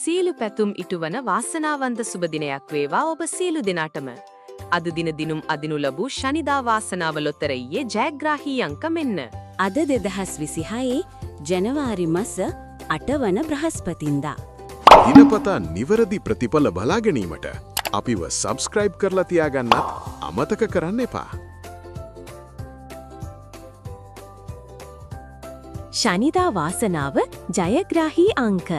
සියලු පැතුම් ඉටුවන වාසනාවන්ත සුබ දිනයක් වේවා ඔබ සියලු දෙනාටම. අද දින දිනුම් අදිනු ලැබූ ශනිදා වාසනාව ලොතරැයියේ ජයග්‍රාහී අංක මෙන්න. අද 2026 ජනවාරි මස 8 වන බ්‍රහස්පතින්දා. දිනපතා නිවැරදි ප්‍රතිඵල බලා ගැනීමට අපිව සබ්ස්ක්‍රයිබ් කරලා තියාගන්නත් අමතක කරන්න එපා. ශනිදා වාසනාව ජයග්‍රාහී අංක.